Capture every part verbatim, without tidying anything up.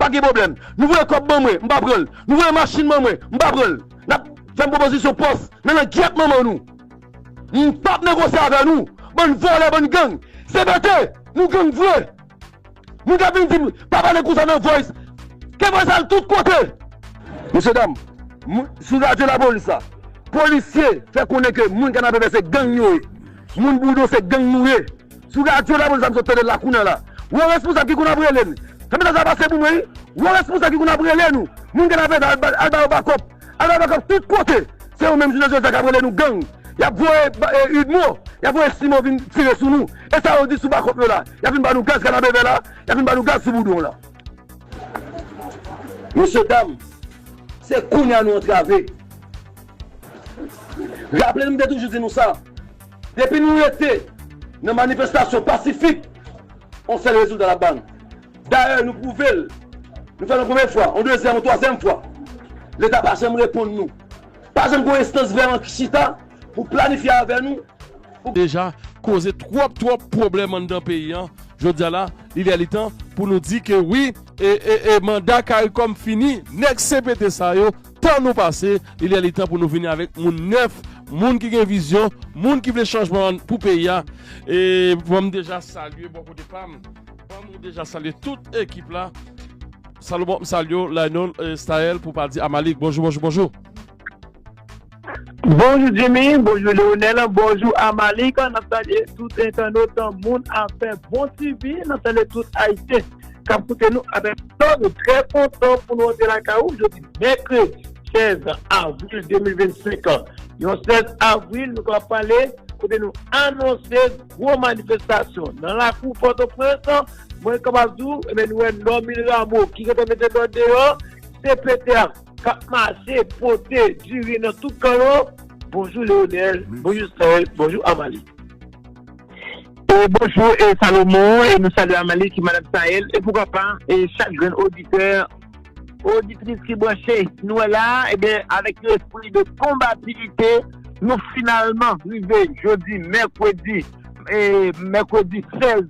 Pa gen pwoblèm. Nou voye kòb ban mwen, m pa pran l. Nou voye machin ban mwen, m pa pran l. N ap fè m pwopozisyon pòs nan langyèt manman nou. M p ap negosye avè nou. Bann vòlè, bann gang. Se vre, nou gang vre. Moun k ap vin di m, pa pale konsa nan Voice. Ke Voice al tout kote. Mesye dam, sou radyo lapolis la, polisye fè konnen ke moun Kanapevè se gang yo ye. Moun Boudon se gang nou ye. Sou radyo lapolis la, m sot tande l la kounye a la. Wè responsab ki konn ap rele n. Fè mesaj la pase pou mwen wi. Wè responsab ki konn ap rele nou. Moun Kanapevè al ba yo bakòp. Al ba yo bakòp tout kote. Se yo menm jounen jodi a k ap rele nou gang. Y ap voye UDMO, y ap voye SIMO vin tire sou nou. E sa yo di sou bakòp yo la. Y ap vin ba nou gaz Kanapevè la. Y ap vin ba nou gaz sou Boudon la. Mesye dam, se kounye a nou antrave. Raple nou, m te toujou di nou sa. Depi nou rete nan manifestasyon pasifik, yon sèl rezilta l ap ba nou. Dayè, nou pwouve l. Nou fè l yon premye fwa, yon dezyèm, yon twazyèm fwa. Leta pa janm reponn nou. Pa janm gen yon enstans vrèman ki chita pou planifye avè nou. Deja koze twòp twòp pwoblèm anndan peyi an. Jodi a la, li lè li tan pou nou di ke wi, e, e, e manda CARICOM fini, nèg CPT sa yo, tan nou pase, li lè li tan pou nou vini avèk moun nèf, moun ki gen vizyon, moun ki vle chanjman pou peyi a. E ban m deja salye bò kote pa m, ban m deja salye tout ekip la. Salomon, m salye w, Lionel, e, Staël, pou pa di Amalik. Bonjou, bonjou, bonjou. Bonjou Jimmy, bonjou Leonel, bonjou Amalik, n ap salye tout entènot Moun Afè Bon TV, n ap salye tout Ayisyen k ap koute nou avèk nou. Nou trè kontan pou nou rantre lakay ou jodi mèkredi sèz avril de mil vennsenk. Yon sèz avril, nou kapab pale kote nou anonse gwo manifestasyon nan lakou Pòtoprens. Mwen kapab di w, ebyen, nou wè Normil Rameau ki gentan mete dlo deyò, CPT a k ap mache pote diri nan tout kan yo. Bonjou Leonel, bonjou Sael, bonjou Amalie. E bonjou e Salomon, e nou salye Amalie ki madanm Sael, e poukwa pa, e chak grenn oditè, oditris ki branche, nou wè la, ebyen, avèk yon espri de konbativite, nou finalman rive jodi mèkredi, e mèkredi sèz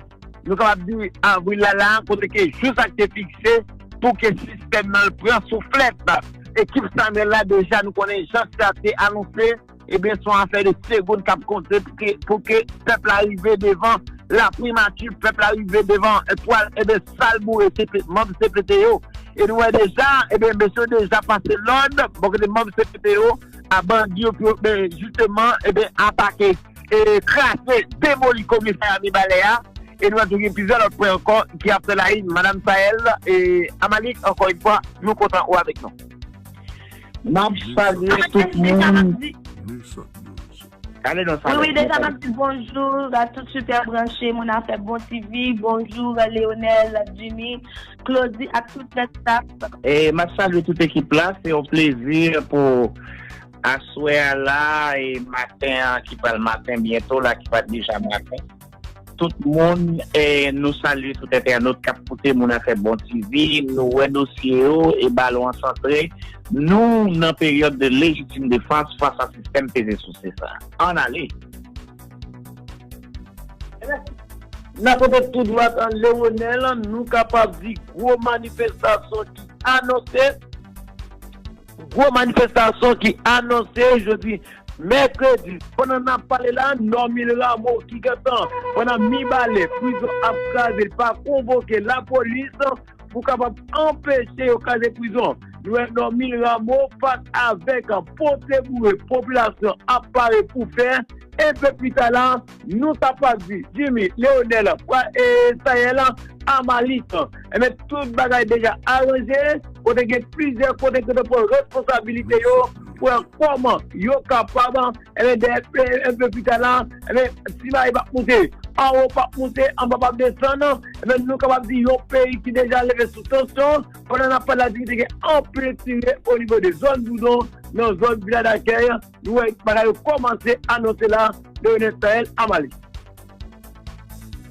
nou kapab di avril la la, kote ke jou sa k te fikse pou ke sistèm nan pran souflèt. Ekip Samuel la deja nou konnen jan sa te anonse, ebyen se yon afè de segonn k ap konte pou ke, pou ke pèp la rive devan laprimati, pèp la rive devan etwal, ebyen sal boure se manm CPT yo. E nou wè deja, ebyen mesye yo deja pase lòd bò kote manm CPT yo a bandi yo pou yo, ben, jisteman, ebyen atake e kraze, demoli komisarya Mibalè a. E nou wè tou gen plizyè lòt pwen ankò ki ap fè la in. Madanm Sael, e Amalik, ankò yon fwa, nou kontan ou avèk nou. N ap salye tout moun. Wi, wi, deja m ap di bonjou a tout Super Branche, Moun Afè Bon TV, bonjou Leonel, Jimmy, Claudy ak tout lè staff. E m ap salye tout ekip la, se yon plezi pou aswè a la e maten an ki pral maten byento la ki pral deja maten. Tout moun, e nou salye tout entènot k ap koute Moun Afè Bon TV. Nou wè dosye yo e balon an santre. Nou nan peryòd de lejitim defans fas a sistèm peze souse sa. Ann ale! N ap antre tou dwat an Leonel, nou kapab di gwo manifestasyon ki anonse. Gwo manifestasyon ki anonse jodi mèkredi. Pandan n ap pale la, Normil Rameau ki gentan pandan Mibalè, prizon ap kraze, li pa konvoke lapolis pou kapab anpeche yo kraze prizon. Nou wè Normil Rameau fas avèk pote boure popilasyon ap pare pou fè. Enpe pita la, nou kapab di Jimmy, Leonel, Sael, Amalit, enben tout bagay deja aranje, kote gen plizyè kote ki te pran responsabilite yo pou wè kòman yo kapab, enben dèyè enpe pita la, enben si bagay p ap moute anwo, p ap moute anba, p ap desann, enben nou kapab di yon peyi ki deja leve sou tansyon. Pandan n ap pale la, di ki te gen anpil tire onivo de zòn Boudon, nan zòn Vila Dakèy, nou wè bagay yo kòmanse anonse la, Leonel, Sael, Amalit.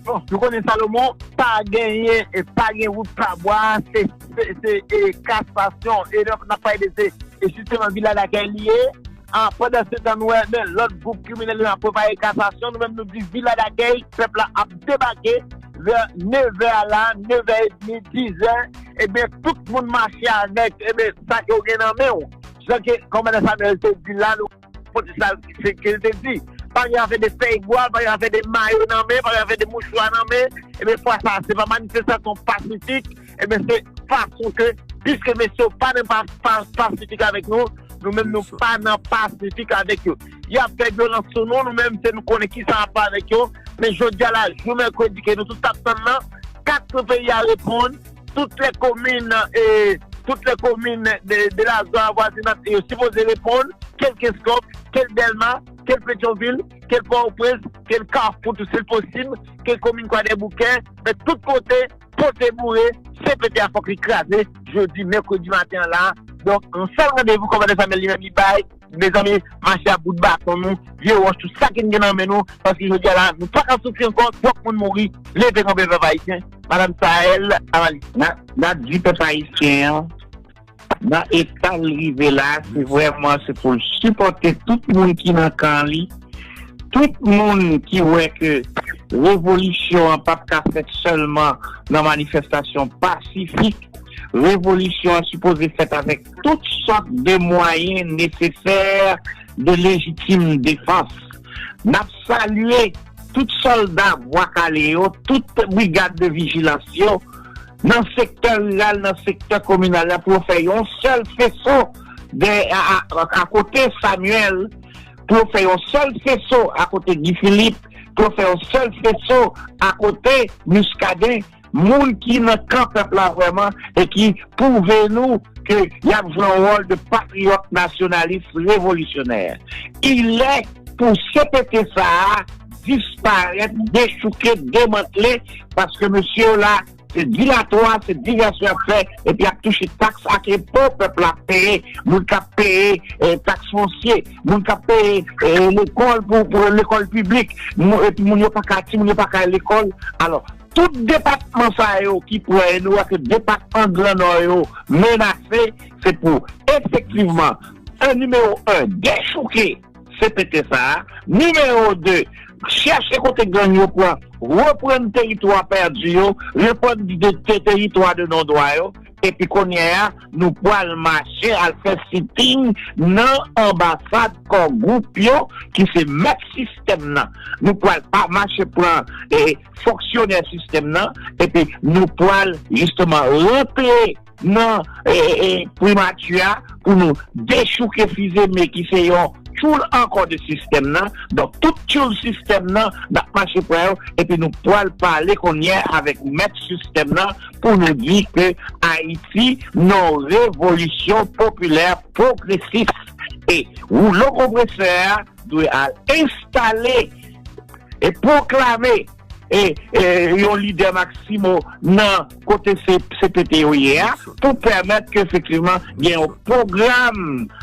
Bon, nou konnen Salomon, pa genyen, e pa gen wout pa bwa, se, se, se e, kasasyon, e n ap pale de se, e jisteman Vila Dakèy li ye. An, pandan se tan, nou wè, men lòt gwoup kriminèl yo ap prepare kasasyon, nou menm nou di Vila Dakèy, pèp la ap debake, vè nevè a la, nevè edmi, dizè, ebyen, tout moun mache avèk, ebyen, sa ke w gen nan men w. Jan ke kòmandan Samuel te di la, nou pote sa ke l te di. Pa gen afè de fèy bwa, pa gen afè de mayo nan men, pa gen afè de mouchwa nan men. Ebyen, fwa sa, se pa manifestasyon pasifik, ebyen, se fason ke, piske mesye yo pa nan pa, pa, pasifik avèk nou, nou menm nou pa nan pasifik avèk yo. Y ap fè vyolans sou nou, nou menm se nou konnen kisa n ap fè avèk yo. Men jodi a la, jou mèkredi ke nou tout t ap tann nan, kat peyi a reponn, tout lè komin, e, tout lè komin de, de la zòn avwazinant yo sipoze reponn, kèlkeswa, kèl Dèlma, kèl Petyonvil, kèl Pòtoprens, kèl Kafou, tou se posib, kèl komin Kwadèboukè, men tout kote, pote boure, C P T a fòk li kraze, jodi, mèkredi maten an la. Donk, yon sèl randevou, kòmandan Samuel li menm li bay, mezanmi, mache a bout baton nou, vye wòch, tout sa ki n gen nan men nou, paske jodi a la, nou pa ka soufri ankò, twòp moun mouri, leve kanpe pèp ayisyen, madanm Sahel, Amalie. N a, n a di pèp ayisyen an, nan eta l rive la, se vrèman, se pou l sipòte tout moun ki nan kan li, tout moun ki wè ke revolisyon an p ap ka fèt sèlman nan manifestasyon pasifik, revolisyon an sipoze fèt avèk tout sòt de mwayen nesesè de lejitim defans. N ap salye tout sòlda Bwa Kale yo, tout brigad de vijilans yo, nan sektè riral, nan sektè kominal la, pou yo fè yon sèl feso de, a, a, akote Samuel, pou yo fè yon sèl feso akote Guy Philippe, pou yo fè yon sèl feso akote Muscadin, moun ki nan kan pèp la vrèman e ki pwouve nou ke y ap jwe yon wòl de patriyòt nasyonalis revolisyonè. Il est pou C P T sa a disparèt, dechouke, demantle, paske mesye yo la, se dilatwa, se divèsyon y ap fè, epi y ap touche taks ak enpo pèp la ap peye, moun k ap peye, eh, taks fonsye, moun k ap peye, eh, lekòl pou, pou lekòl piblik, moun, epi moun yo pa ka, timoun yo pa ka al lekòl. Alò, tout depatman sa yo ki pran, e nou wè ke depatman Gran Nò yo menase, se pou efektivman, an nimewo en, dechouke C P T sa a. Nimewo de, chèche kote gang yo pran, reprann teritwa pèdi yo, reprann de, de teritwa de non dwa yo. Epi kounye a, nou pral mache al fè sitting nan anbasad kò gwoup yo ki se mèt sistèm nan. Nou pral pa mache pran, e, fonksyonè sistèm nan, epi nou pral jisteman rantre nan, e, e, e, primati a pou nou dechouke Fils-Aimé ki se yon tchoul ankò de sistèm nan. Donk, tout tchoul sistèm nan, n ap mache pran yo, epi nou pral pale kounye a avèk mèt sistèm nan pou nou di ke Ayiti nan revolisyon popilè pwogresis. E woulo konpresè a dwe al enstale e pwoklame e, e yon lidè maksimo nan kote se, se pete yo ye a, pou pèmèt ke efektivman gen yon pwogram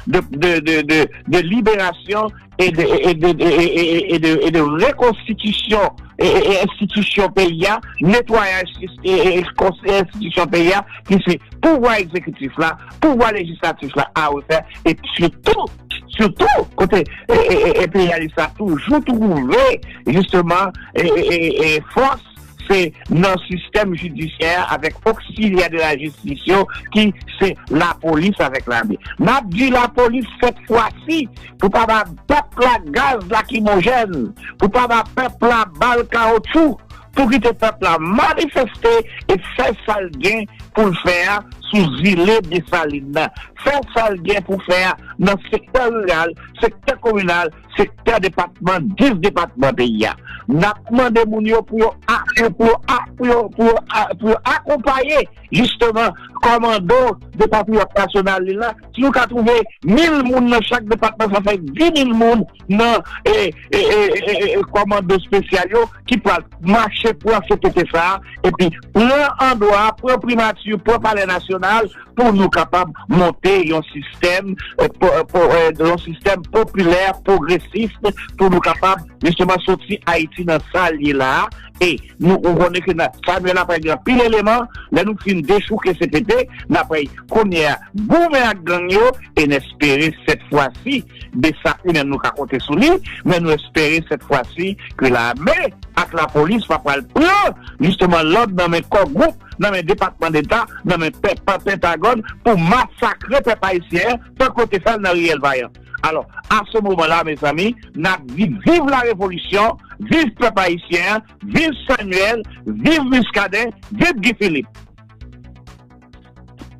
de, de, de, de, de liberasyon e de, e de, e, e, e, e de, e de rekonstitisyon e, e, e enstitisyon peyi a, netwayaj sis-, e, e, e konsèy enstitisyon peyi a, ki se pouvwa egzekitif la, pouvwa lejislatif la a refè, e sitou, sitou, kote e, e, e, enperyalis la toujou twouve, jisteman, e, e, e, e fòs, se nan sistèm jidisyè a avèk oksilyè de la jistis yo, ki se lapolis avèk lame. N ap di lapolis sèt fwa si pou pa ba pèp la gaz lakimojèn, pou pa ba pèp la bal kawoutchou, pou kite pèp la manifeste e fè sa l gen pou l fè a sou zile Desalin nan. Fè sa l gen pou fè a nan sektè riral, sektè kominal, sektè depatman, dis depatman peyi a. N ap mande moun yo pou yo a-, pou yo a-, pou yo, pou yo a-, pou yo akonpaye, jisteman, kòmando de patriyòt nasyonal li la. Si nou ka twouve mil moun nan chak depatman, sa fè di mil moun nan, e, e, e, e, e, e, kòmando espesyal yo ki pral mache pran C P T sa a, epi pran andwa, pran primati, pran palè nasyonal, pou nou kapab monte yon sistèm, e, po-, po-, e, yon sistèm popilè, pwogresis, pou nou kapab, jisteman, soti Ayiti nan sa l ye la a, E nou, ou konnen ke nan, Samuel ap gen anpil eleman, lè nou fin dechouke C P T, n ap kounye a goumen ak gang yo, e n espere sèt fwa si, de sa ou menm nou ka konte sou li, men nou espere sèt fwa si ke lame ak lapolis pa pral pran jisteman lòd nan men kò gwoup, nan men Depatman Deta, nan men pèp, Pentagòn pou masakre pèp ayisyen an, tankou yo te fè l nan riyèl Vayan. Alò, a se moman la, mezanmi, n ap di viv la revolisyon, viv pèp ayisyen an, viv Samuel, viv Muscadin, viv Guy Philippe.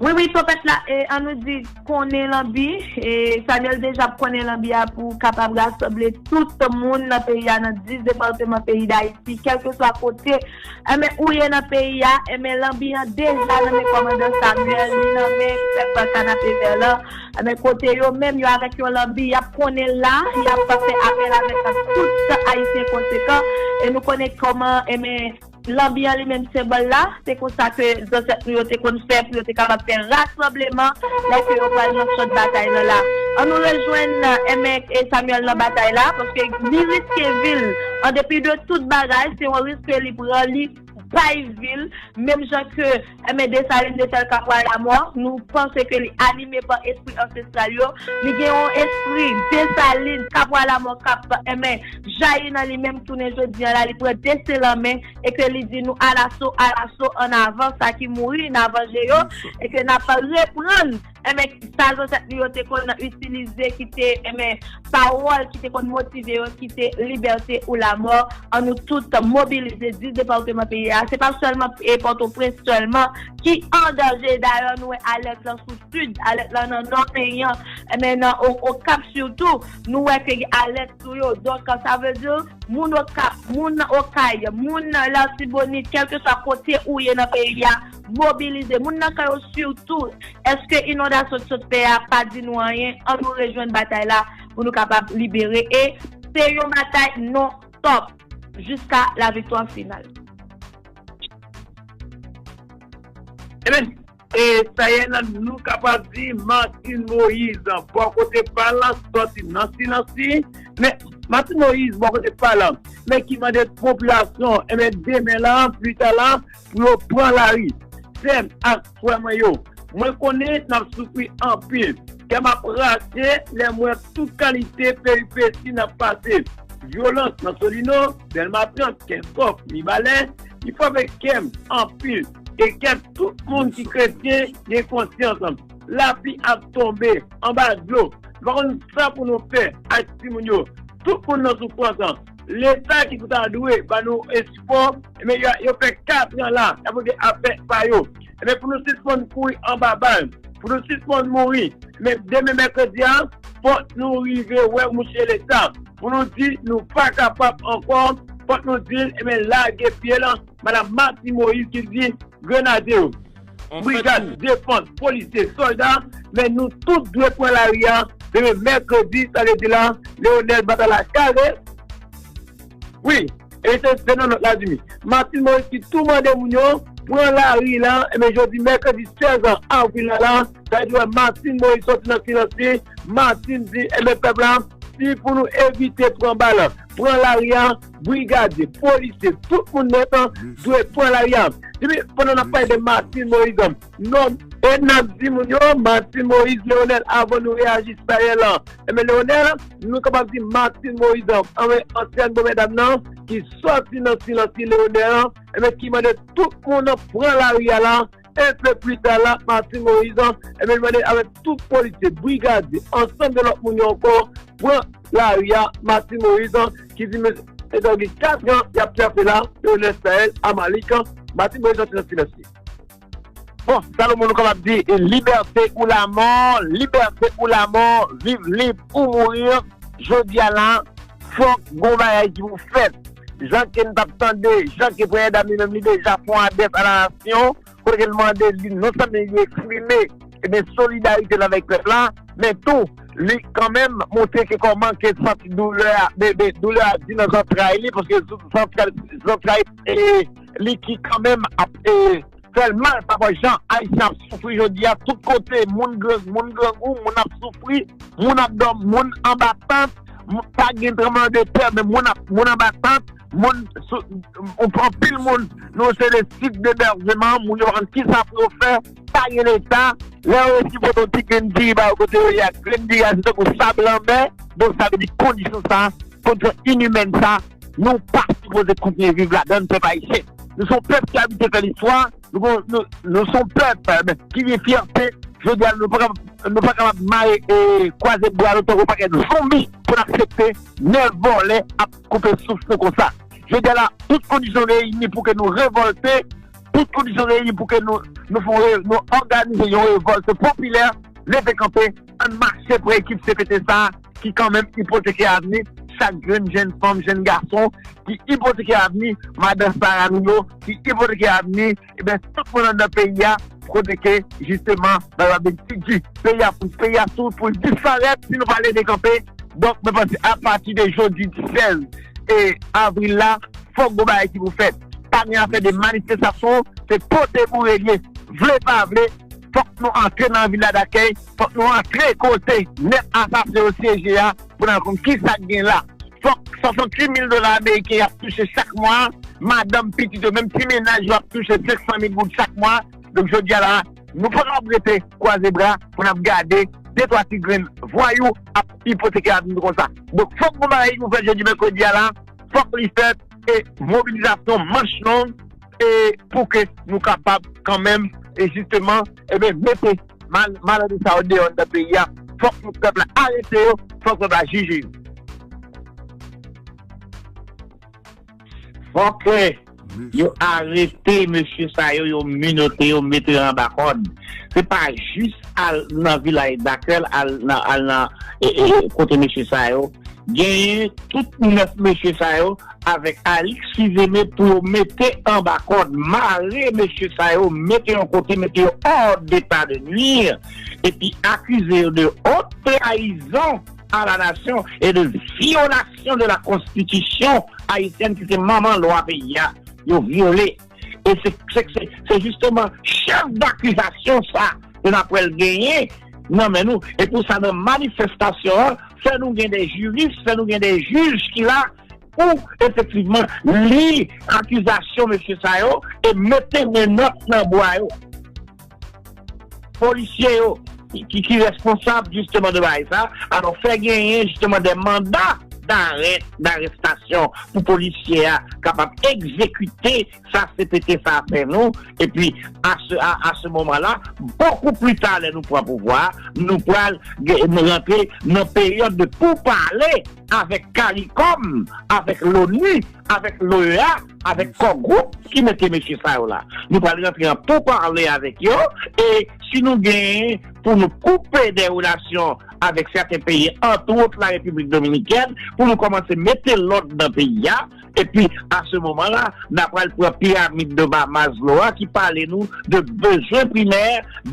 Wi, wi, twonpèt la, e, an nou di konnen lanbi, e, Samuel deja konnen lanbi a pou kapab rasanble tout moun nan peyi a, nan dis depatman peyi Dayiti, kèlkeswa kote, enben, ou ye nan peyi a, enben, lanbi an deja nan men kòmandan Samuel, li nan men pèp Kanapevè lan, enben, kote yo menm, yo avèk yon lanbi, y ap konnen la, y ap fè apèl avèk tout ayisyen konsekan, e nou konnen kòman, enben, lanbi an li menm senbòl la, se konsa ke zansèt nou yo te konn fè pou yo te kapab fè rasanbleman lè ke yo pral nan chòt batay lan la. An nou rejwenn enben e Samuel nan batay la, paske li riske vi l. An depi de tout bagay, se yon risk ke li pran, li bay vi l, menm jan ke enben Desalin te fè l Kapwa Lamò, nou panse ke li anime pa espri ansestral yo, li gen yon espri Desalin, Kapwa Lamò k ap enben jayi nan li menm tounen jodi an la, li pran desten lanmen e ke li di nou alaso, alaso, an avan sa ki mouri, n a vanje yo, e ke n ap reprann enben sa zansèt nou yo te konn itilize ki te enben pawòl ki te konn motive yo ki te libète ou lamò. An nou tout mobilize dis depatman peyi a, se pa sèlman e Pòtoprens sèlman ki an danje. Dayè nou wè alèt lan sou sid, alèt lan nan nò peyi an, enben nan Okap sitou, nou wè ke gen alèt sou yo. Donk sa vle di moun Okap, moun Okay, moun Latibonit, kèlkeswa kote ou ye nan peyi a, mobilize moun nan kay yo sitou. Èske inondasyon t sot fè a pa di nou anyen? An nou rejwenn batay la pou nou kapab libere e se yon batay non stop jiska laviktwa final. Ebyen, e sa ye nan nou kapab di Martine Moïse bò kote pa l sòti nan silans li, men Martine Moïse bò kote pa l men ki mande popilasyon enben demen la, pita la, pou yo pran lari. Sè m ak frè mwen yo, mwen konnen n ap soufri anpil. Kè m ap rache lè m wè tout kalite peripesi n ap pase. Vyolans nan Solino, Dèlma trant, Kenskòf, Mibalè, li frape kè m anpil. E kè tout moun ki kretyen gen konsyans. Lapli ap tonbe anba dlo. Nou pa konn sa pou nou fè ak timoun yo. Tout moun nan soufrans. Leta ki pou ta dwe ba nou sipò, ebyen, yo fè katran la, y ap regle afè pa yo. Ebyen, pou nou sispann kouri anba bal, pou nou sispann mouri, ebyen, demen mèkredi a, fòk nou rive wè mouche Leta. Pou nou di nou pa kapab ankò, fòk nou di l, ebyen, lage pye l. Madanm Martine Moïse ki di, grenadye yo, brigad defans, polisye, sòlda, men nou tout dwe pran lari a demen mèkredi, sa vle di la, Leonel batay la kare. Wi, e se, se nan nòt la di mi. Martine Moïse ki tou mande moun yo pran lari la, ebyen jodi mèkredi sèz avril la la, sa vle di wè Martine Moïse sòti nan silans li, Martine di, ebyen pèp la, si pou nou evite pran bal, pran lari a, brigadye, polisye, tout moun nèt dwe pran lari a. Depi pandan n ap pale de Martine Moïse, non, e n ap di moun yo, Martine Moïse, Leonel, avan nou reyaji, Sayèl, enben Leonel, nou kapab di Martine Moïse, anben ansyèn bon medam nan, ki sòti nan silans li, Leonel, enben ki mande tout moun pran lari a la, enpe pita la, Martine Moïse, enben li mande avèk tout polisye, brigadye, ansanm de lòt moun yo ankò, pran lari a, Martine Moïse, ki di mesye, mesye yo gen kat an y ap trape la, Leonel Sayèl, Amalik, Martine Moïse sòti nan silans li. Bon, Salomon, nou kapab di, libète ou lamò, libète ou lamò, viv lib ou mouri. Jodi a la, fòk gon bagay ki pou fèt. Jan ke n t ap tande, jan ke premyè dam li menm li deja fè yon adrès a la nasyon, kote ke l mande li non sèlman li eksprime, ebyen, solidarite l avèk pèp la, men tou, li kanmenm montre ke kòman ke santi doulè a, be, be, doulè a di nan zantray li, paske zantray, zantray, e, li ki kanmenm ap, e, fè l mal pa rapò jan Ayisyen ap soufri jodi a, tout kote, moun gran, moun grangou, moun ap soufri, moun ap dòmi, moun anba tant, pa gen tranblemanntè, men moun ap, moun anba tant, moun sou, anpil moun, nou se de sit debèjman, moun yo pa konn kisa pou yo fè, pa gen leta, lè yo resi pote yon ti grenn diri ba yo kote yo ye a, grenn diri a se tankou sab lanmè, donk sa vle di kondisyon sa, kondisyon inimèn sa, nou pa sipoze kontinye viv ladan l, pèp ayisyen. Nou se yon pèp ki abitye fè listwa, nou, nou, nou se yon pèp, eh, ki gen fyète. Jodi a, nou pa kapab, nou pa kapab mare, eh, kwaze bra nou tankou yon pakèt zonbi pou n aksepte nèf vòlè ap koupe souf nou konsa. Jodi a la, tout kondisyon reyini pou ke nou revòlte, tout kondisyon reyini pou ke nou, nou fè yon re-, nou òganize yon revòlt popilè, leve kanpe, ann mache pou ekip C P T sa a, ki kanmenm ipoteke avni chak grenn jèn fanm, jèn gason, ki ipoteke avni madan Sara nou yo, ki ipoteke avni, ebyen, tout moun anndan peyi a, kote ke, jisteman, bagay ap vin pi di. Peyi a pou, peyi a sou wout pou l disparèt si nou pa leve kanpe. Donk, mwen panse, apati de jodi sèz e avril la, fòk gon bagay ki pou fèt. Pa gen afè de manifestasyon, se pote boure l ye. Vle pa vle, fòk nou antre nan vila dakèy, fòk nou antre kote nèf asasen yo syeje a, pou n al konn kisa k gen la. Fòk swasanntuit mil dola ameriken y ap touche chak mwa, madanm, pitit yo, menm ti mennaj yo ap touche senk san mil goud chak mwa. Donk, jodi a la, nou pa kapab rete kwaze bra pou n ap gade de twa ti grenn vwayou ap ipoteke avni nou konsa. Donk, fòk gon bagay nou fè jodi mèkredi a la, fòk li fèt, e mobilizasyon manch long, e pou ke nou kapab kanmenm, e jisteman, e ben, mete mal-, malere sa yo deyò nan peyi a. Fòk nou pèp la arete yo, fòk pèp la jije yo. Fòk yo arete mesye sa yo, yo menote yo, mete yo anba kòd. Se pa jis al nan vilaj Dakèl, al nan, al nan e, e, kote mesye sa yo. Genyen tout nèf mesye sa yo avèk Alix Fils-Aimé pou yo mete anba kòd, mare mesye sa yo, mete yon kote, mete yo hors d'état de nuire, epi akize yo de haute trahison à la nation et de violation de la constitution haïtienne ki se manman lwa peyi a, yo vyole. E se, se, se, se jisteman chèf dakizasyon sa ke n ap pral genyen nan men nou. E pou sa, nan manifestasyon an, fè nou gen de jiris, fè nou gen de jij ki la pou efektivman li akizasyon mesye sa yo e mete menòt nan bwa yo. Polisye yo ki, ki responsab jisteman de bagay sa, alò fè genyen jisteman de manda darè, darestasyon pou polisye a kapab egzekite sa C P T sa a fè nou, epi a se, a, a se moman la, bokou pli ta lè nou pran pouvwa, nou pral gen, nou rantre nan peryòd de poupale avèk CARICOM, avèk l'ONU, avèk l'OEA, avèk kò gwoup ki mete mesye sa yo la. Nou pral rantre an poupale avèk yo, e si nou gen pou nou koupe de relasyon avèk sèten peyi, antwòt la Repiblik Dominikèn, pou nou kòmanse mete lòd nan peyi a, epi a se moman la, n a pral pran piramid de ba Maslow a ki pale nou de bezwen primè,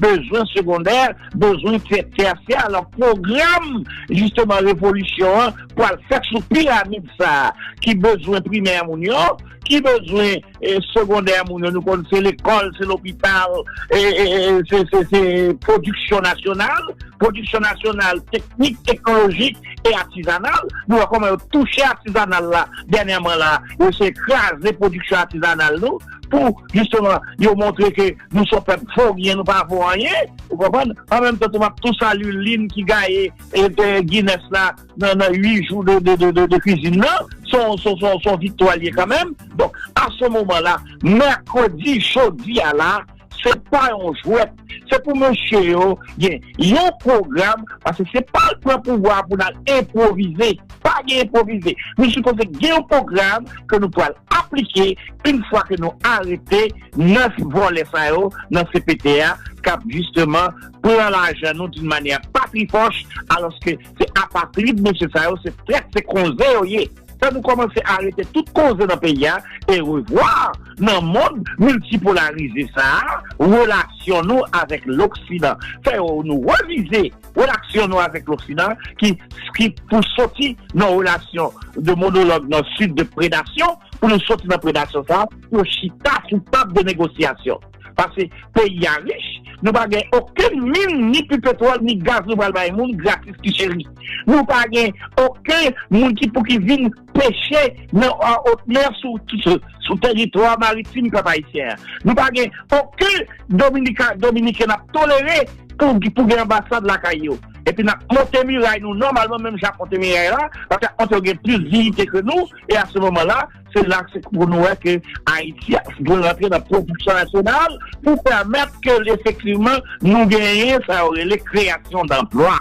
bezwen segondè, bezwen tè-, tèsyè. Alò, pwogram, jisteman, revolisyon an pral fèt sou piramid sa a, ki bezwen primè moun yo, ki bezwen, e, segondè moun yo, nou konn se lekòl, se lopital, e, e, e, se, se, se pwodiksyon nasyonal, pwodiksyon nasyonal, teknik, teknolojik e atizanal. Nou wè kòman yo touche atizanal la dènyèman la, yo se kraze pwodiksyon atizanal nou pou, jisteman, yo montre ke nou se yon pèp fo, byen nou pa vo anyen, ou konprann? An menm tan tou, m ap tou salye Lynn ki gaye, e, e, Guinness la, nan, nan uit jou de, de, de, de, de kwizin nan, se yon, se yon, se yon, se yon viktwa l ye kanmenm. Donk, a se moman la, mèkredi, jodi a la, se pa yon jwèt. Se pou mesye yo gen yon pwogram, paske se pa al pran pouvwa pou n al enpwovize. Pa gen enpwovize. Nou sipoze gen yon pwogram ke nou pral aplike, yon fwa ke nou arete nèf vòlè sa yo nan C P T a, k ap jisteman pran lajan nou d'une manière patrifòch, alòske se apatrid mesye sa yo, se trèt, se konze yo ye. Fè nou kòmanse arete tout konze nan peyi a e revwa nan mond miltipolarize sa a, relasyon nou avèk Loksidan. Fè yo nou revize relasyon nou avèk Loksidan ki, ki pou soti nan relasyon de monolog nan sid de predasyon, pou nou soti nan predasyon sa a, pou yo chita sou tab de negosyasyon. Paske peyi a rich, Nou pa gen okenn min, ni pi petwòl, ni gaz nou pral bay moun gratis ki cheri. Nou pa gen okenn moun ki pou ki vin peche nan, an, otmè sou, sou, sou teritwa maritim pèp ayisyen an. Nou pa gen okenn Dominika, Dominiken n ap tolere pou, pou gen anbasad lakay yo. Epi n ap monte miray nou nòmalman, menm jan ap monte miray la, paske ant yo gen plis diyite ke nou, e a se moman la, se la se pou nou wè ke Ayiti dwe rantre nan pwodiksyon nasyonal pou pèmèt ke efektivman nou genyen sa yo rele kreyasyon danplwa.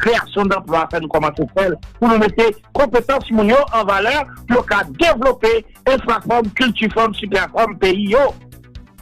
Kreyasyon danplwa, fè nou kòmanse fè l pou nou mete konpetans moun yo an valè pou yo ka devlope enfrafòm, kiltifòm, sipèfòm peyi yo.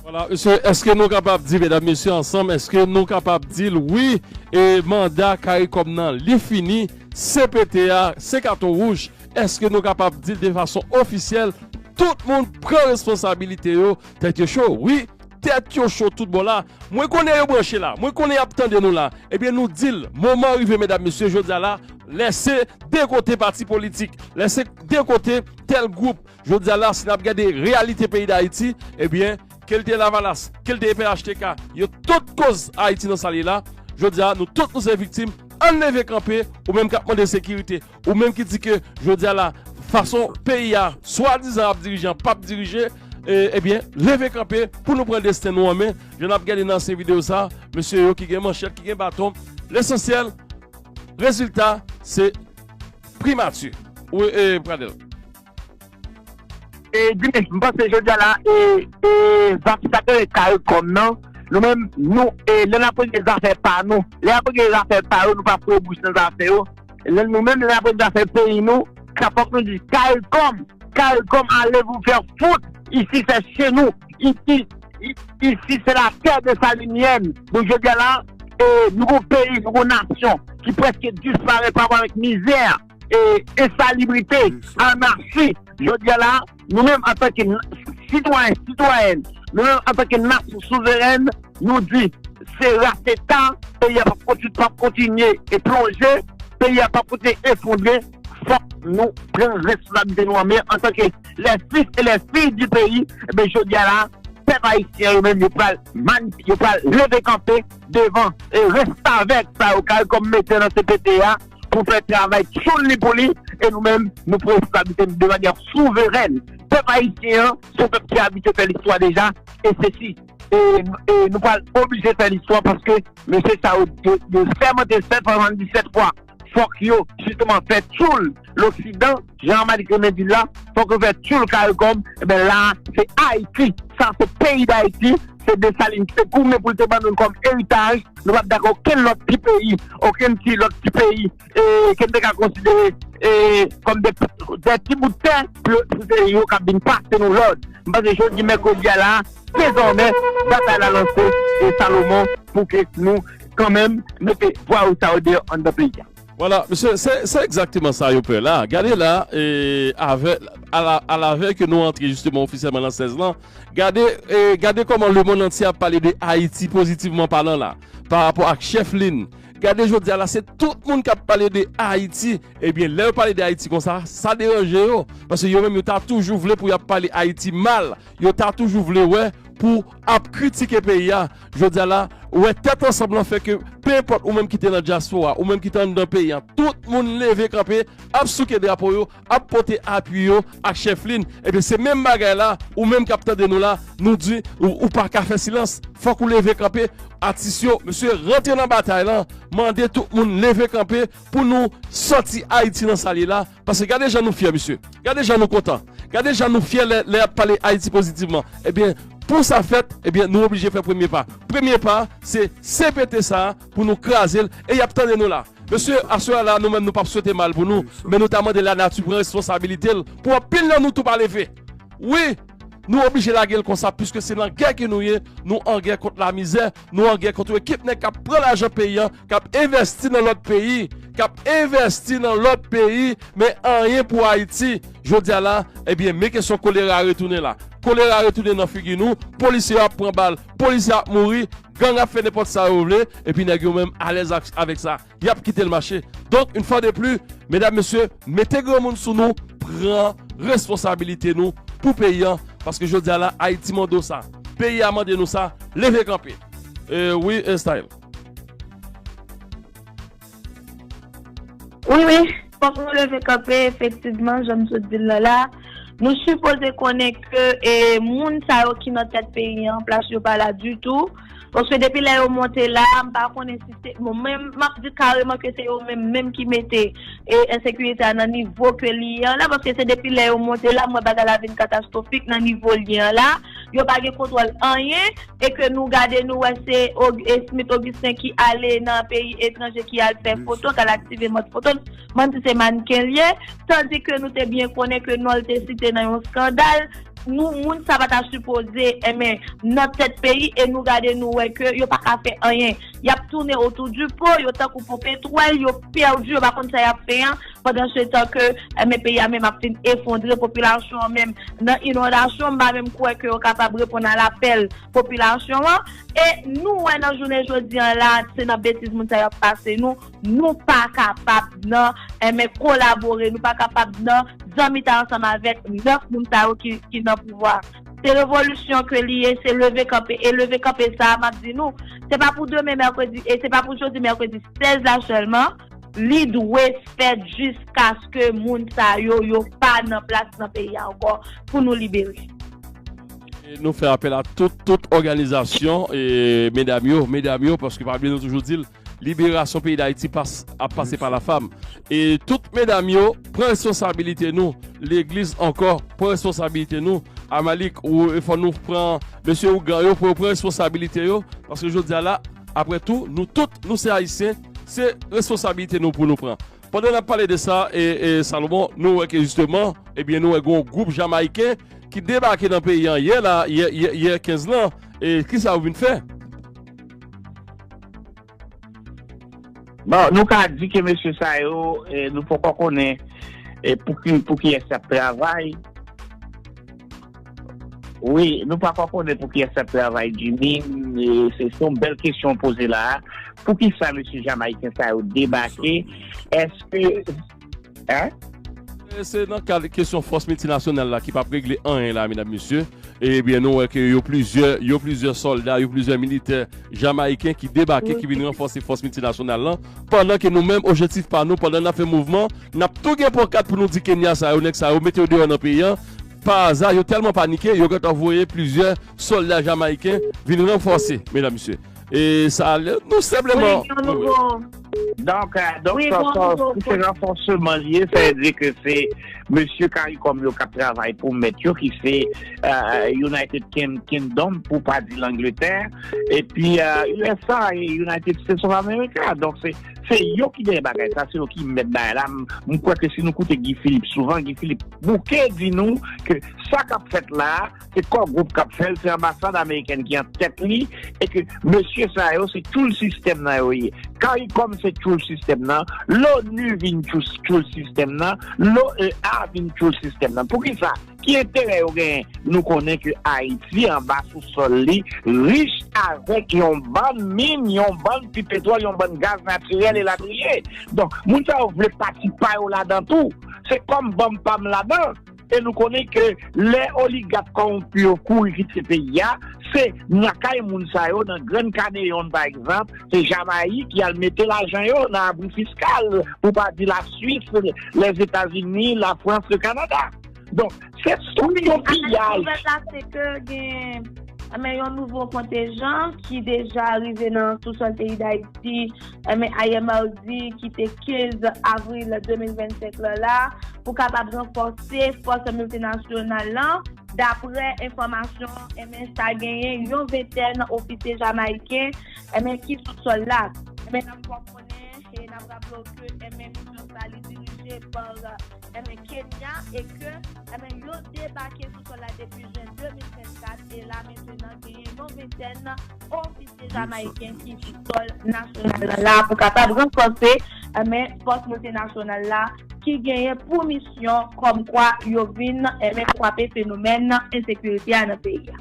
Vwala, mesye, èske nou kapab di, medam, mesye, ansanm, èske nou kapab di l, wi, e manda Karikòm nan, li fini, C P T a, se katon wouj, èske nou kapab di l de fason ofisyèl, tout moun pran responsabilite yo, tèt yo cho, wi, tèt yo cho tout bon la. Mwen konnen yo branche la, mwen konnen y ap tande nou la. Ebyen, nou di l, moman rive, medam, mesye, jodi a la, lèse de kote pati politik, lèse de kote tèl gwoup. Jodi a la, si n ap gade reyalite peyi Dayiti, ebyen, ke l te Lavalas, ke l te P H T K, yo tout koz Ayiti nan sa l ye la. Jodi a, nou tout nou se viktim, ann leve kanpe, ou menm k ap mande sekirite, ou menm ki di ke jodi a la, fason peyi a swadizan ap dirije an p ap dirije, e, ebyen, leve kanpe pou nou pran desten nou an men. Jan n ap gade nan ansyen videyo sa, mesye yo ki gen manchèt, ki gen baton, lesansyèl, rezilta, se primati. Wi, e, Pradèl. E, Jimmy, m panse jodi a la, e, e, zafè sa ke rele Karikòm nan, nou menm, nou, e, lè n ap regle zafè pa nou, lè n ap regle zafè pa yo, nou pa foure bouch nan zafè yo. Lè nou menm, lè n ap regle zafè peyi nou, sa fòk nou di, Karikòm, Karikòm, allez vous faire foutre, ici c'est chez nous, ici, i- ici c'est la terre desalinienne. Donk, jodi a la, e, nou gon peyi, nou gon nasyon ki prèske disparèt pa rapò avèk mizè, e, ensalibrite, anachi. Jodi a la, nou menm antanke n- sitwayen, sitwayèn, nou menm antanke nasyon souverèn, nou di se rate ta, peyi a p ap konti- p ap kontinye e plonje, peyi a p ap kontinye efondre, fòk nou pran responsablite nou an men antanke les fils et les filles du pays, ebyen jodi a la, pèp ayisyen yo menm yo pral mani- yo pral leve kanpe devan e restavèk sa yo Karikòm mete nan C P T a pou fè travay tchoul li pou li, e nou menm, nou pran responsablite nou de manyè souverèn. Pèp ayisyen an, se yon pèp ki abitye fè listwa deja, e se si, e, e nou pral oblije fè listwa paske mesye sa yo, yo, yo sèmante sèt fwa, swasanndisèt fwa, fòk yo, jisteman, fè tchoul Loksidan, jan Malik renmen di l la, fòk yo fè tchoul Karikòm, ebyen la, se Ayiti, sa se peyi Dayiti, se Desalin ki te goumen pou l te ban nou l kòm eritaj, nou p ap dakò okenn lòt ti peyi, okenn ti lòt ti peyi, e, ke n te ka konsidere, e, kòm de, de ti bout tè, pou, pou se yo k ap vin pase nou lòd. M panse jodi mèkredi a la, dezòmè, batay la lanse, e Salomon, pou ke nou, kanmenm, mete vwa yo sa yo deyò anndan peyi a. Vwala, mesye, se, se egzakteman sa yo pè la. Gade la, e, avè, alavè ke nou antre jisteman ofisyèlman nan sèz lan, gade, e, gade kòman lemonn antye ap pale de Ayiti pozitivman palan la, pa rapò ak chèf lin. Gade jodi a la, se tout moun k ap pale de Ayiti. Ebyen, lè yo pale de Ayiti konsa, sa deranje yo. Paske yo menm, yo ta toujou vle pou y ap pale Ayiti mal. Yo ta toujou vle wè pou ap kritike peyi a. Jodi a la, ou wè tèt ansanm lan fè ke, pe enpòt ou menm ki te nan dyaspora, ou menm ki te anndan peyi a, tout moun leve kanpe, ap souke drapo yo, ap pote apui yo ak chèf lin. Ebyen, se menm bagay la, ou menm k ap tande nou la, nou di, ou, ou pa ka fè silans. Fòk ou leve kanpe, atis yo, mesye, rantre nan batay lan, mande tout moun leve kanpe pou nou sòti Ayiti nan sa l ye la. Paske gade jan nou fyè, mesye. Gade jan nou kontan. Gade jan nou fyè lè, lè y ap pale Ayiti pozitivman. Ebyen, pou sa fèt, ebyen, nou oblije fè premye pa. Premye pa, se C P T sa a pou nou kraze l e y ap tande nou la. Mesye, aswè a la, nou menm nou p ap swete mal pou nou, men nou ta mande lanati pran responsabilite l pou anpil nan nou tou pa leve. Wi, nou oblije lage l konsa, piske se nan gè ke nou ye, nou an gè kont lamizè, nou an gè kont yon ekip nèg k ap pran lajan peyi a, k ap envèsti nan lòt peyi, k ap envèsti nan lòt peyi, men anyen pou Ayiti. Jodi a la, ebyen, men kesyon kolera a retounen la. Kolera a retounen nan figi nou, polisye yo ap pran bal, polisye ap mouri, gang ap fè nenpòt sa yo vle, epi nèg yo menm alèz ak, avèk sa. Y ap kite l mache. Donk, yon fwa de pli, medam, mesye, mete granmoun sou nou, pran responsabilite nou pou peyi a, paske jodi a la, Ayiti mande w sa. Peyi a mande nou sa, leve kanpe. E, wi, e, Style. Wi, wi. Fòk nou leve kanpe, efektivman, jan m sot di l la la. Nou sipoze konnen ke e, moun sa yo ki nan tèt peyi an, plas yo pa la ditou. Paske depi lè yo monte la, m pa konnen si se. Bon, men m ap di kareman ke se yo menm, menm ki mete e, ensekirite a nan nivo ke li ye an la. Paske se depi lè yo monte la, m wè bagay la vin katastwofik nan nivo li ye an la. Yo pa gen kontwòl anyen. E ke nou gade nou wè se Smith Augustin ki ale nan peyi etranje ki al fè foto, k al aktive mòd foto, manti se mannken l ye, tandi ke nou te byen konnen ke non l te site nan yon eskandal, nou moun sa pa ta sipoze enben nan tèt peyi e nou gade nou wè ke yo pa ka fè anyen. Y ap tounen otou di po, yo tankou ponpe twèl, yo pèdi, yo pa konn sa y ap fè an, pandan se tan ke enben peyi a menm ap fin efondre, popilasyon an menm nan inondasyon, m pa menm kwè ke yo kapab reponn a lapèl popilasyon an. E nou wè nan jounen jodi an la, se nan betiz moun sa yo ap pase nou, nou pa kapab nan enben kolabore, nou pa kapab nan zanmitay ansanm avèk nèf moun sa yo ki, ki nan pouvwa. Se revolisyon ke li ye, se leve kanpe. E leve kanpe sa a, m ap di nou, se pa pou demen mèkredi, e se pa pou jodi mèkredi sèz la sèlman, li dwe fèt jiskaske moun sa yo, yo pa nan plas nan peyi a ankò pou nou libere. E nou fè apèl a tout, tout òganizasyon, e medam yo, medam yo, paske pa bliye nou toujou di l, liberasyon peyi Dayiti pas, ap pase pa la fam. E tout medam yo, pran responsabilite nou, legliz ankò, pran responsabilite nou, Amalik, ou, e fò nou pran, mesye ougan yo, pou yo pran responsabilite yo, paske jodi a la, apre tou, nou tout, nou se Ayisyen, se responsabilite nou pou nou pran. Pandan n ap pale de sa, e, e Salomon, nou wè ke jisteman, ebyen, nou wè gen yon gwoup Jamayiken ki debake nan peyi an yè la, yè, yè, yè kenz lan. E kisa yo vin fè? Bon, nou ka di ke mesye sa yo, e, nou poko konnen e, pou ki, pou kiyès y ap travay. Wi, nou poko konnen pou kiyès y ap travay, Jimmy. E, se, se yon bèl kesyon w poze la a. Poukisa mesye Jamayiken sa yo debake? Èske. Hein? E se nan kad kesyon fòs miltinasyonal la ki p ap regle anyen la, medam, mesye. Ebyen, nou wè ke yo plizyè, yo plizyè sòlda, yo plizyè militè jamayiken ki debake, ki vin ranfòse fòs miltinasyonal lan. Pandan ke nou menm, objektif pa nou, pandan n ap fè mouvman, n ap tou gen pankat pou nou di Kenya sa yo, nèg sa yo, mete yo deyò nan peyi an. Pa aza, yo tèlman panike, yo gentan voye plizyè sòlda jamayiken vin ranfòse, medam, mesye. E sa, nou senpleman. Donk, donk, si se ranfòseman li ye, sa vle di ke se mesye CARICOM yo k ap travay pou mèt yo, ki se United Kingdom, pou pa di Langletè, epi U S A e United States of America. Donk, se, se yo ki genyen bagay sa, se yo ki mèt bagay la. M kwè ke si nou koute Guy Philippe souvan, Guy Philippe bouke di nou ke sa k ap fèt la a, se Core Group k ap fè l, se anbasad amerikèn ki an tèt li, e ke mesye sa yo, se tchoul sistèm nan yo ye. CARICOM se tchoul sistèm nan, l'ONU vin tchoul, tchoul sistèm nan, l'OEA vin tchoul sistèm nan. Poukisa? Ki enterè yo genyen? Nou konnen ke Ayiti, anba sou sòl li, rich avèk yon bann min, yon bann pi petwòl, yon bann gaz natirèl, elatriye. Donk, moun sa yo vle pati pa yo ladan tou. Se kòm banm pa m ladan. E nou konnen ke lè oligak kòwonpi yo kouri kite peyi a, se nan kay moun sa yo, nan Grann Kaneyon pa egzanp, se Jamayik ki al mete lajan yo nan abri fiskal, pou pa di Laswis, Lèzetazini, Lafrans, Lekanada. Donk, se tout yon piyaj. Nouvèl la se ke gen men yon nouvo kontenjan ki deja rive nan sousòl peyi Dayiti, men ayè madi ki te kenz avril de mil vennsenk lan la, pou kapab ranfòse fòs miltinasyonal lan. Daprè enfòmasyon, enben sa genyen yon ventèn ofisye jamayiken enben ki sou sòl la. Enben n ap fè w konnen e n ap raple w ke enben misyon sa li dirije pa enben Kenya e ke enben yo debake sou sòl la depi jen de mil vennkat e la mentenan genyen yon ventèn ofisye jamayiken ki sou sòl nasyonal la pou kapab ranfòse enben fòs miltinasyonal la ki genyen pou misyon kòmkwa yo vin enben kwape fenomèn ensekirite a nan peyi a.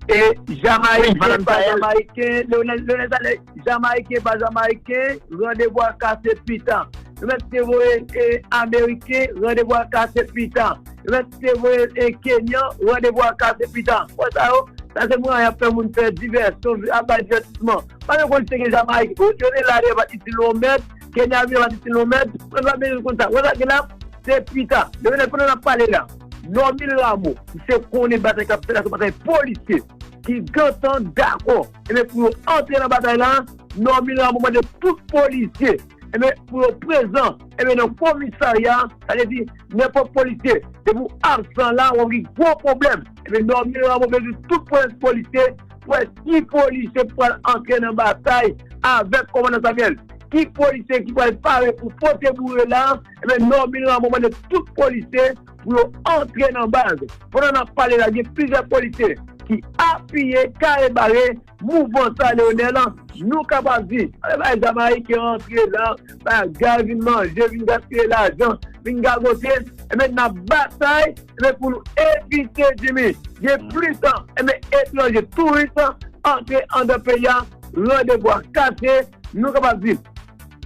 E Jamayiken pa Jamayiken, Leonel Salè, Jamayiken pa Jamayiken, randevou a kase pitan. Yo mèt te voye e Ameriken, randevou a kase pitan. Yo mèt te voye e Kenyan, randevou a kase pitan. Wè sa yo, Sa se moman y ap fè moun fè divèsyon, ap bay divètisman. Pa yo konn se gen Jamayik, yo te la de pa itil yon mèt, Kenya vin pa itil yon mèt, mwen pa bezwen konn sa. Wè sa gen la, se pita. Depi pandan n ap pale la, Normil Rameau, misye konnen batay k ap fèt la, se batay polisye ki gentan dakò. Ebyen, pou yo antre nan batay la, Normil Rameau mande tout polisye, ebyen, pou yo prezan, ebyen, nan komisarya, sa vle di, nenpòt polisye, depi w absan la, w ap gen gwo pwoblèm. Ebyen, Normil Rameau bezwen tout pwens polisye, pou wè ki polisye pral antre nan batay avèk kòmandan Samuel. Ki polisye ki pral pare pou pote boure la, ebyen, Normil Rameau mande tout polisye pou yo antre nan baz. Pandan n ap pale la, gen plizyè polisye ki apiye kare bare mouvman sa, Leonel, nou kapab di, ale bay Jamayik yo antre la, bagay vin manje, vin gaspiye lajan, vin gagote, ebyen, n ap batay, ebyen, pou nou evite, Jimmy, gen plis, ebyen, etranje, touris antre anndan peyi a, randevou a kase, nou kapab di,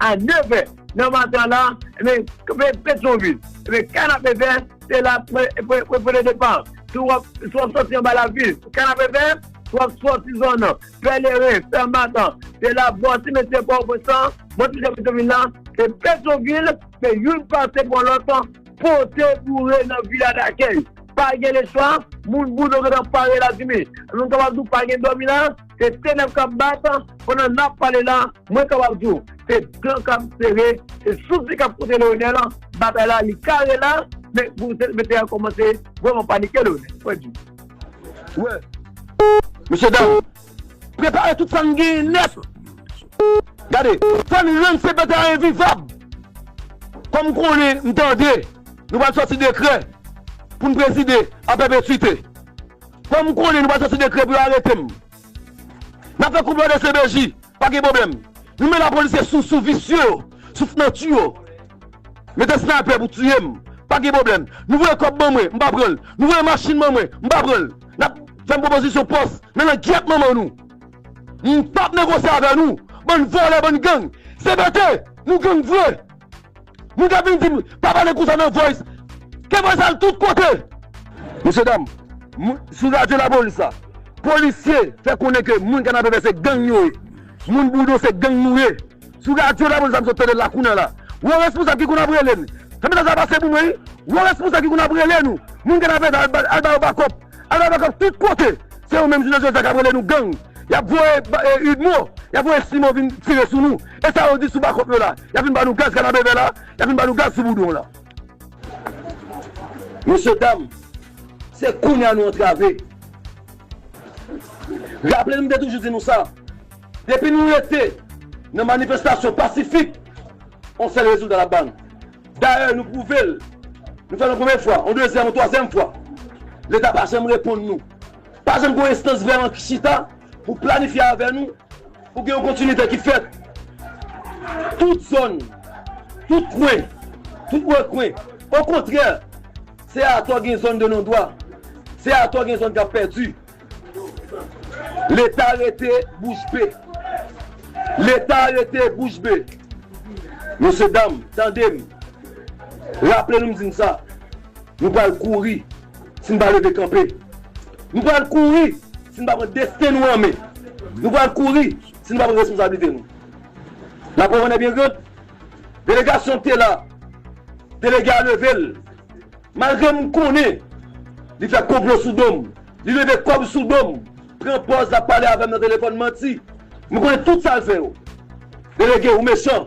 a nevè nan maten la, ebyen, Pe-, Petyonvil, ebyen, Kanapevè, se la pre-, pre-, pre-, pre depa. Si w ap, si w ap sòti anba lavil, Kanapevè, si w ap sòti zòn Pèleren, Fèmatan, se la bò simetyè Pòtoprens lan, bò simetyè Petyonvil la, se Petyonvil, se youn pase pran lòt, pote boure nan vila dakèy. Pa gen lechwa, moun Boudon gentan pare la, Jimmy. Nou kapab di w pa gen dòmi la, se tenèb k ap bat, pandan n ap pale la, mwen kapab di w, se dan k ap sere, se soufle k ap koute Leonel, batay la, li kare la, men pou se mete a kòmanse vrèman panike, Leonel, frè Jimmy. Wè. Mesye dam, prepare tout sa n genyen nèt. Gade, fò n rann C P T a envivab. Kòm m konnen, m tande, nou pral sòti dekrè pou n prezide a pèpetwite. Kòm m konnen, nou pral sòti dekrè pou yo arete m. N ap fè konplo de C B J, pa gen pwoblèm. Nou men lapolis se sou, sou visye yo, sou fnati yo. Mete snaypè pou tiye m, pa gen pwoblèm. Nou voye kòb ban mwen, m pa pran l. Nou voye machin ban mwen, m pa pran l. N ap fè m pwopozisyon pòs nan langyèt manman nou. M p ap negosye avè nou, bann vòlè, bann gang. C P T, nou gang vre. Moun k ap vin di m, pa pale konsa nan Voice. Ke Voice al tout kote. Mesye dam, moun, sou radyo lapolis la, polisye fè konnen ke moun Kanapevè se gang yo ye. Moun Boudon se gang nou ye. Sou radyo lapolis la, m sot tande l la kounye a la. Wè responsab ki konn ap rele n. Tanpri sa pase pou mwen, wi. Wè responsab ki konn ap rele nou. Moun Kanapevè al ba, al ba yo bakòp. Al ba yo bakòp tout kote. Se yo menm jounen jodi a k ap rele nou gang. Y ap voye ba, e, Udmo, y ap voye Simon vin tire sou nou. E sa yo di sou bakòp yo la. Y ap vin ba nou gaz Kanapevè la, y ap vin ba nou gaz sou Boudon la. Mesye dam, se kounye a nou antrave. Raple nou, m te toujou di nou sa. Depi nou rete nan manifestasyon pasifik, yon sèl rezilta l ap ba nou. Dayè, nou pwouve l. Nou fè l yon premye fwa, yon dezyèm, yon twazyèm fwa. Leta pa janm reponn nou. Pa janm gen yon enstans vrèman ki chita pou planifye avè nou, pou gen yon kontinite ki fèt. Tout zòn, tout kwen, tout rekwen. Okontrè, se atò gen zòn de non dwa. Se atò gen zòn k ap pèdi. Leta rete bouch be. Leta rete bouch be. Mesye dam, tande m. Raple nou m di n sa. Nou pral kouri si n pa leve kanpe. Nou pral kouri si n pa pran desten nou an men. Nou pral kouri si n pa pran responsablite nou. La preuve en est bien grande. Delegasyon ki te la, delege a leve l. Malgre m konnen li fè konplo sou do m, li leve kòb sou do m, pran pòz l ap pale avè m nan telefòn, manti. M konnen tout sa l fè yo. Delege, ou mechan,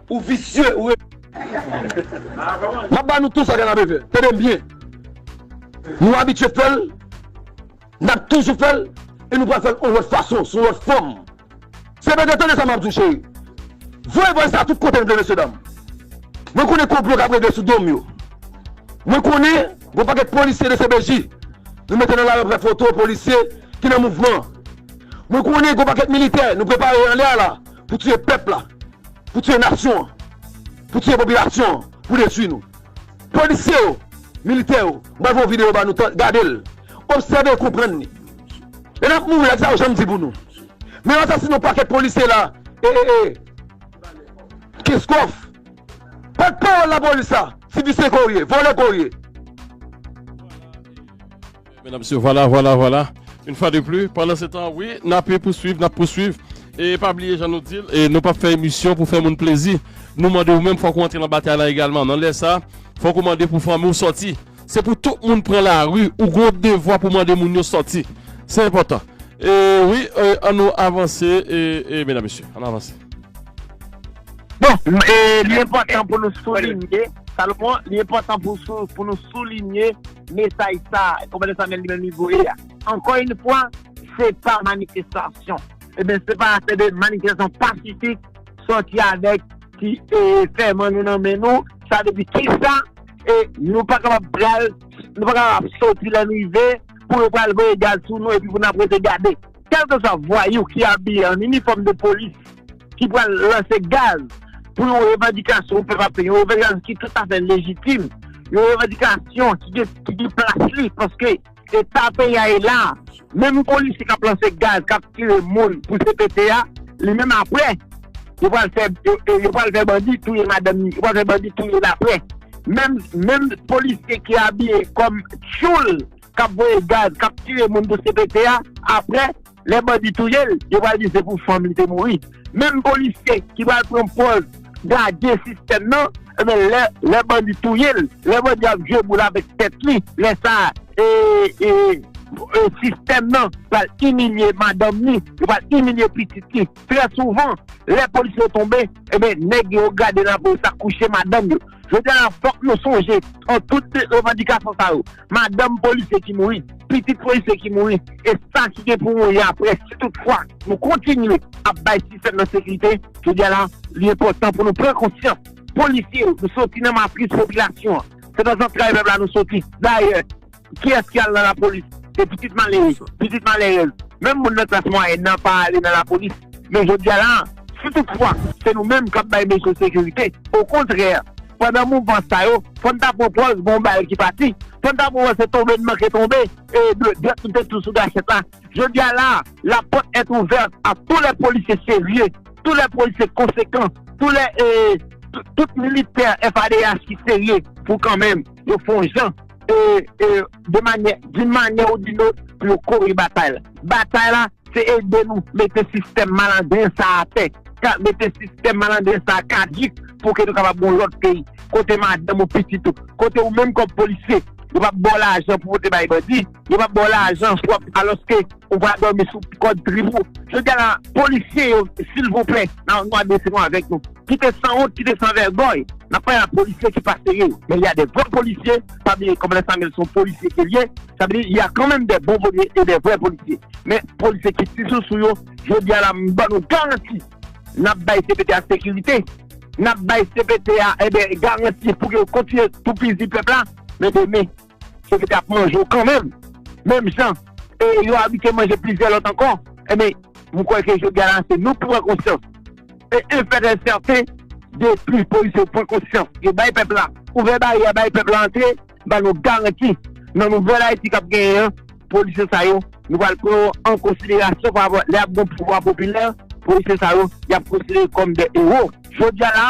ou visye, ou re- M ap ba nou tou sa Kanapevè. Tande m byen. Nou abitye fè l, n ap toujou fè l, e nou pral fè l yon lòt fason, sou yon lòt fòm. Se pa tande sa m ap di w, cheri. Voye vòy sa tout kote n vle, mesye dam. Mwen konnen konplo k ap regle sou do m yo. Mwen konnen gon pakèt polisye de C P J nou mete nan lari ap fè foto polisye ki nan mouvman. Mwen konnen gon pakèt militè nou prepare anlè a la pou tiye pèp la, pou tiye nasyon an, pou tiye popilasyon an, pou detwi nou. Polisye yo, militè yo, m pral fè yon videyo ba nou, tan-, gade l. Obsève e konprann li. E n ap mouri, sa yo janm di pou nou. Men yo asasine yon pakèt polisye la, e, e, e, Kenskòf. Pòtpawòl lapolis la, se visye ke w ye, vòlè ke w ye. Medam, mesye, vwala, vwala, vwala. Une fois de plus, pandan se tan, wi, n ap pouswiv, n ap pouswiv. E pa bliye, jan nou di l, e nou p ap fè emisyon pou fè moun plezi. Nou mande ou menm, fòk ou antre nan batay la egalman. Nan lè sa, fòk ou mande pou fanmi w sòti. Se pou tout moun pran lari, ou gon devwa pou mande moun yo sòti. Se enpòtan. E wi, e, ann nou avanse, e, e, medam, mesye, ann avanse. Bon, e, li enpòtan pou nou soulinye, Salomon, li enpòtan pou, sou, pou nou soulinye mesaj sa, kòmandan Samuel li menm li voye a. Ankò yon fwa, se pa manifestasyon. Ebyen, se pa afè de manifestasyon pasifik, sòti avèk ti e, fèman nou nan men nou, sa vle di kisa e, nou pa kapab pral, nou pa kapab soti lè n rive pou yo pral voye gaz sou nou epi pou n ap rete gade. Kèlkeswa vwayou ki abiye an inifòm de polis ki pral lanse gaz pou yon revandikasyon pèp ap fè, yon revandikasyon ki toutafè lejitim, yon revandikasyon ki gen, ki gen plas li, paske eta peyi a ye la, menm polisye k ap lanse gaz, k ap tire moun pou C P T a, li menm apre, yo pral fè, yo, yo pral fè bandi touye madanm li, yo pral fè bandi touye l apre. Menm, menm polisye ki abiye kòm tchoul, k ap voye gaz, k ap tire moun pou C P T a, apre, lè bandi touye l, yo pral di se pou fanm li te mouri. Menm polisye ki pral pran pòz gade sistèm nan, ebyen, lè, lè bandi touye l, lè bandi ap jwe boul avèk tèt li, lè sa, e, e, e, sistèm nan pral imilye madanm li, yo pral imilye pitit li. Trè souvan, lè polisye yo tonbe, ebyen, nèg yo gade nan polis la kouche madanm yo. Jodi a la, fòk nou sonje, an tout revandikasyon sa yo, madanm polisye ki mouri, pitit polisye ki mouri, e sa ki gen pou mouri apre, si toutfwa nou kontinye ap bay sistèm nan sekirite, jodi a la, li enpòtan pou nou pran konsyans. Polisye yo, nou soti nan matris popilasyon an. Se nan zantray pèp la nou soti. Dayè, kiyès ki al nan lapolis? Se pitit malere, pitit malerèz. Menm moun nan klas mwayèn nan pa ale nan lapolis. Men jodi a la, si toutfwa se nou menm k ap bay mesye sekirite, okontrè, pandan mouvman sa yo, fò n ta pran pòz gon bal ki pati. Fò n ta pran pòz se tonbe n manke tonbe, e dwèt nou te tou sou gachèt la. Jodi a la, la porte est ouverte à tous les policiers sérieux, tous les policiers conséquents, tous les, e, tout, tout militè F A D H ki serye pou kanmenm yo fè yon jan, e, e, de manyè, d'une manière ou d'une autre, pou yo kore batay la. Batay la, se ede nou mete sistèm malandren sa atè, ka, mete sistèm malandren sa kadjik pou ke nou kapab gon lòt peyi. Kote madanm ou, pitit ou, kote ou menm kòm polisye, yo p ap ba w lajan pou w te bay bandi, yo p ap ba w lajan pou w ap, alòske ou pral dòmi sou kòd trip ou. Jodi a la, polisye yo, silvouplè, n a, nou adrese nou avèk nou. Kite sanwont, kite sanvègòy. N ap pale a polisye ki pa serye yo. Men y a de vrè polisye, pa bliye kòmandan Samuel se yon polisye ke l ye. Sa vle di, y a kanmenm de bon polisye e de vrè polisye. Men polisye ki ti sousou yo, jodi a la, m ban nou garanti, n ap bay C P T a sekirite. N ap bay C P T a, ebyen, garanti pou ke yo kontinye toupizi pèp la. Men demen, se ki t ap manje w kanmenm. Menm jan, e yo abitye manje plizyè lòt ankò. Ebyen, m kwè ke jodi a la, se nou pou pran konsyans. E enfèt e sèten, depi polisye yo pran konsyans, yo bay pèp la, ouvè baryè, bay pèp la antre, ba nou garanti, nan nouvèl Ayiti k ap genyen an, polisye sa yo, nou pral pran yo an konsiderasyon pa rapò lè y ap gen pouvwa popilè, polisye sa yo, y ap konsidere kòm de ewo. Jodi a la,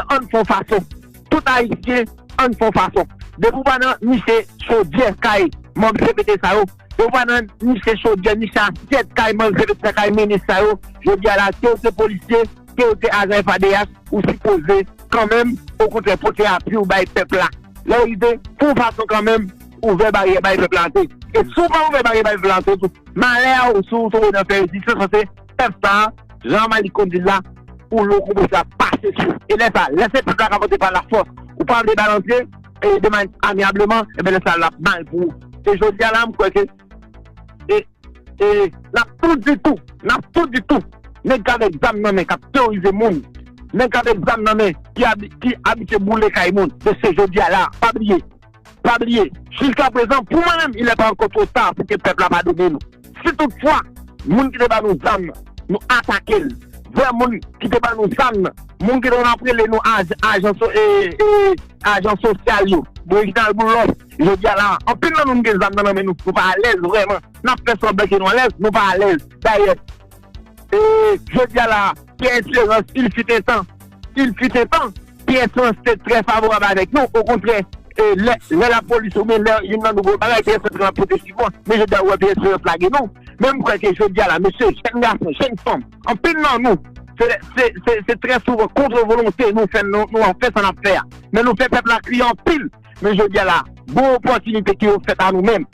ann fè yon fason. Tout Ayisyen, ann fè yon fason. Depi w pa nan niche chodyè kay manm C P T sa yo, depi w pa nan niche chodyè, niche asyèt kay manm C P T sa, kay minis sa yo, jodi a la, ke w se polisye, ke w se ajan F A D H, ou sipoze kanmenm, okontrè, pote apui w bay pèp la. Lè w rive, fè yon fason kanmenm, ouvè baryè bay pèp la antre. E si w pa ouvè baryè bay pèp la antre tou, malè a w, si w tonbe nan fè rezistans, paske pèp sa a, jan Malik konn di l la, ou lo konpre sa pase sou. E lè sa, lè se pèp la k ap antre pa lafòs, ou pa vle ba l antre, e de many amyableman, ebyen lè sa l ap mal pou ou. E jodi a la, m kwè ke, e, e, n ap tou di tou, n ap tou di tou, nèg k avèk zam nan men, k ap teworize moun, nèg k avèk zam nan men, ki abi-, ki abitye boule kay moun, mesye jodi a la, pa bliye, pa bliye, jiskaprezan, pou mwen menm, il est pas encore trop tard pou ke pèp la padone nou. Si toutfwa, moun ki te ba nou zam nan, nou atake l, vrè moun ki te ba nou zam nan, moun ki te konn ap rele nou aj-, ajan so-, e, e, ajan sosyal yo, Reginald Boulos, jodi a la, anpil nan nou gen zam nan nan men nou, nou pa alèz vrèman. N ap fè sanblan ke nou alèz, nou pa alèz. Dayè, e, jodi a la, Pierre Espérance, il fut un temps, il fut un temps, Pierre Espérance te trè favorab avèk nou. Okontrè, e lè, lè lapolis oubyen lè youn nan nou gen yon bagay, Pierre Espérance pral pote sipò. Men jodi a, ou wè Pierre Espérance lage nou. Men m kwè ke jodi a la, mesye, jèn gason, jèn fanm, anpil nan nou, se, se, se, se trè souvan kont volonte nou fè, nou, nou an fè sa n ap fè a. Men nou fè pèp la kriye anpil. Men jodi a la, gon opòtinite ki ofèt a nou menm.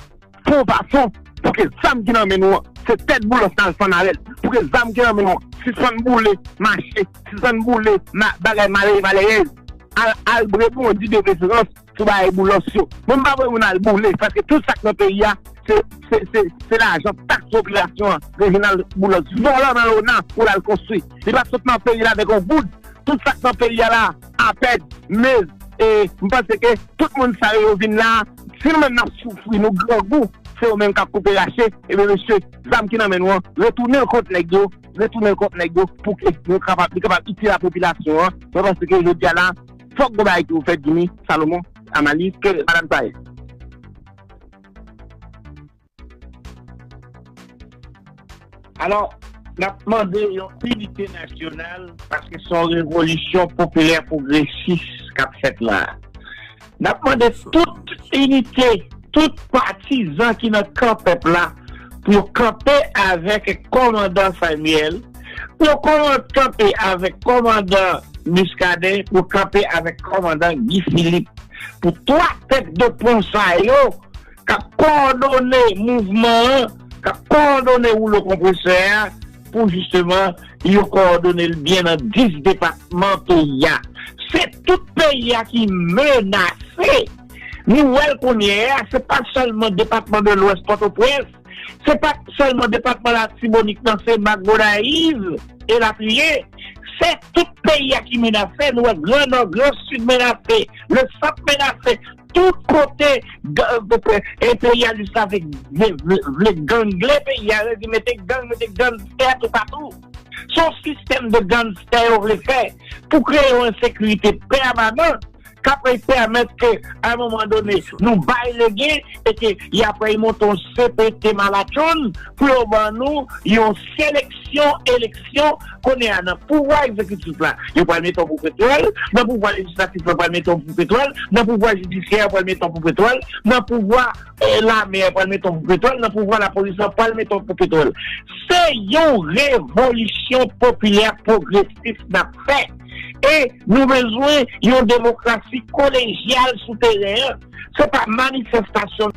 Fè yon fason pou ke zam ki nan men nou an, se tèt Boulos n al fann avè l. Pou ke zam ki nan men nou an, sispann boule mache, sispann boule ma, bagay malere, malerèz. Al, al bre pou yon di de preferans sou bagay Boulos yo. Mwen, m pa voye moun al boule, paske tout sa k nan peyi a, se, se, se, se lajan taks popilasyon an, Reginald Boulos, vòlò nan lona pou l al konstwi. Li pa sot nan peyi la avèk yon goud. Tout sa k nan peyi a la, APED, mez, e m panse ke tout moun sa yo vin la, si nou menm n ap soufri, nou grangou, se yo menm k ap koupe rache, ebyen mesye, zam ki nan men nou an, retounen l kont nèg yo, retounen l kont nèg yo, pou ke nou kapab, li kapab itil a popilasyon an. Mwen panse ke jodi a la, fòk gon bagay ki ou fè Jimmy, Salomon, Amalis, ke madanm sa ye. Alò, n ap mande yon inite nasyonal, paske se yon revolisyon popilè pwogresis k ap fèt la. N ap mande tout inite, tout patizan ki nan kan pèp la, pou yo kanpe avèk kòmandan Samuel, pou yo kòman-, kanpe avèk kòmandan Muscadin, pou yo kanpe avèk kòmandan Guy Philippe, pou twa tèt de pon sa yo k ap kowòdone mouvman an, k ap kowòdone woulo konpresè a, pou jisteman yo kowòdone l byen nan dis depatman peyi a. Se tout peyi a ki menase. Nou wè l kounye a, se pa sèlman depatman de Lwès, Pòtoprens, se pa sèlman depatman Latibonit nan, Senmak, Gonayiv, elatriye. Se tout peyi a ki menase. Nou wè Gran Nò, Gran Sid menase, Lesant menase. Tout kote, ga-, e, enperyalis la vle, vle, vle, vle gangle peyi a, yo di mete gang, mete gangstè toupatou. Se yon sistèm de gangstè yo vle fè pou kreye yon ensekirite pèmanan k ap pèmèt ke, a yon moman done, nou bay legen e ke y ap monte yon C P T malatchonn pou yo ban nou yon seleksyon, eleksyon. Kounye a, nan pouvwa egzekitif la, yo pral mete w pou petwòl, nan pouvwa lejislatif la, yo pral mete w pou petwòl, nan pouvwa jidisyè, yo pral mete w pou petwòl, nan pouvwa, eh, lame a, yo pral mete w pou petwòl, nan pouvwa lapolis la, yo pral mete w pou petwòl. Se yon revolisyon popilè pwogresis n ap fè. E nou bezwen yon demokrasi kolejyal sou teren an. Se pa manifestasyon